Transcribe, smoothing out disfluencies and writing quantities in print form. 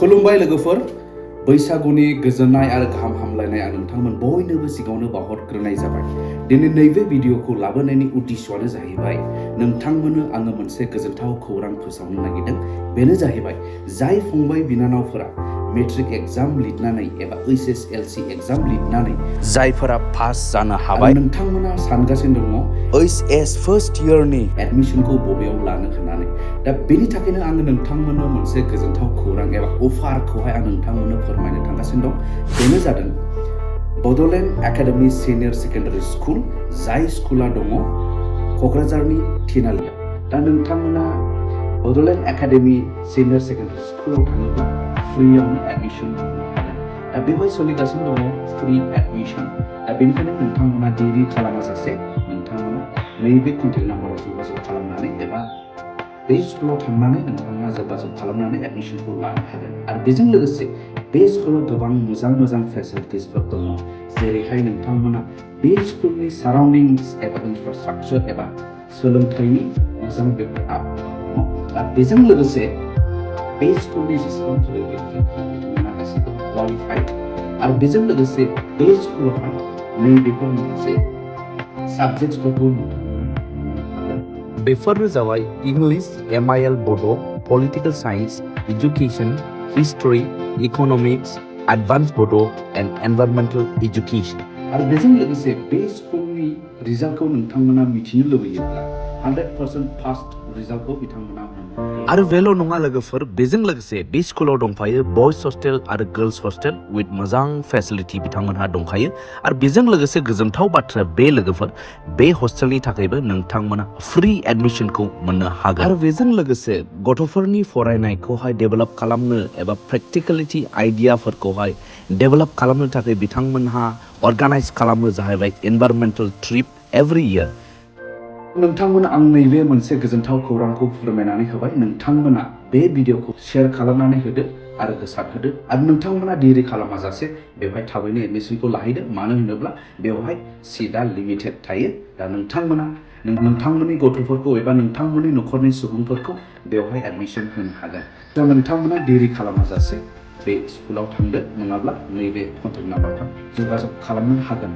खुलुमबाय लोगोफोर बैसागुनि गोजोननाय आरो गाहाम हामलायनाय आं नोंथांमोन बयनोबो सिगाङावनो बावहरग्रोनाय जाबाय। दिनै नैबे भिडिअखौ लाबोनायनि उद्देश्यआनो जाहैबाय नोंथांमोननो आङो मोनसे गोजोनथाव खौरां फोसावनो नागिरदों। बेनो जाहैबाय जाय फंबाय बिनानावफोरा मेट्रिक एग्जाम लिरनानै एबा HSLC एग्जाम लिरनानै जायफोरा पास जानो हाबाय नोंथांमोना सानगासिनो दङ HS फर्स्ट इयारनि एडमिशनखौ बबेयाव लानो होननानै। दा बेनि थाखायनो आङो नोंथांमोननो मोनसे गोजोनथाव खौरां एबा अफारखौहाय आं नोंथांमोननो फोरमायनो थांगासिनो दं। बेनो जादों Bodoland academy senior secondary school, जाय स्कुला दङ क'क्राझारनि थिनालियाव। दा नोंथांमोना बड'लेण्ड एकाडेमि सिनियर सेकेन्डारि स्कुलाव थाङोब्ला फ्रियावनो एडमिशन मोननो हागोन। दा बेवहाय सोलिगासिनो दङ फ्रि एडमिशन। दा बेनिखायनो नोंथांमोना देरि खालामाजासे नोंथांमोना नैबे कन्टेक्ट नाम्बाराव जगाजग खालामनानै एबा बे स्कुलाव थांनानै नोंथाङा जगाजग खालामनानै एडमिशनखौ लानो हागोन। आरो बेजों लोगोसे बे स्कुलाव गोबां मोजां फेसिलिटिसफोर दङ। जेरैहाय नोंथांमोना बे स्कुलनि साराउन्डिंस एबा इनफ्रास्ट्राक्चार एबा सोलोंथाइनि मोजां बेकआप दङ। आरो बेजों लोगोसे बे स्कुलनि जेसेबां फोरोंगिरिफोर बिथांमोना गासैबो क्वालिफाइड। आरो बेजों लोगोसे बे स्कुलावहाय नैबेफोर माखासे साबजेक्टसफोरखौ बेफोरनो जाबाय इंलिश, MIL बड', political science, education, history, economics, advance बड' एंड एनवायरमेंटल एजुकेशन। आरो बेजों लोगोसे बे स्कुलनि रिजाल्टखौ नोंथांमोना मिथिनो लुबैयोब्ला 100% फार्स्ट रिजाल्टखौ बिथांमोना मोनो। आरो बेल' नङा लोगोफोर, बेजों लोगोसे बे स्कुलाव दंफायो बयज हस्टेल आरो गर्ल्स हस्टेल विथ मोजां फेसिलिटि बिथांमोनहा दंखायो। आरो बेजों लोगोसे गोजोनथाव बाथ्रा बे लोगोफोर, बे हस्टेलनि थाखायबो नोंथांमोना फ्री एडमिशनखौ मोननो हागोन। आरो बेजों लोगोसे गथ'फोरनि फरायनायखौहाय डेभेलप खालामनो एबा प्रेक्टिकेलिटी आइडियाफोरखौहाय डेभेलप खालामनो थाखाय बिथांमोनहा अर्गानाइज खालामो जाहैबाय एनवायरमेंटल ट्रिप एभ्री इयार। नोंथांमोना आं नैबे मोनसे गोजोनथाव खौरांखौ फोरमायनानै होबाय। नोंथांमोना बे भिडिअखौ शेयार खालामनानै होदो आरो गोसारहोदो। आरो नोंथांमोना देरि खालामाजासे बेवहाय थाबैनो एडमिशनखौ लाहैदो। मानो होनोब्ला बेवहाय सिटआ लिमिटेड थायो। दा नोंथांमोना नोंथांमोननि गथ'फोरखौ एबा नोंथांमोननि न'खरनि सुबुंफोरखौ बेवहाय एडमिशन होनो हागोन। दा नोंथांमोना देरि खालामाजासे बे स्कुलाव थांदो, नङाब्ला नैबे कन्टेक्ट नाम्बाराव जगाजग खालामनो हागोन।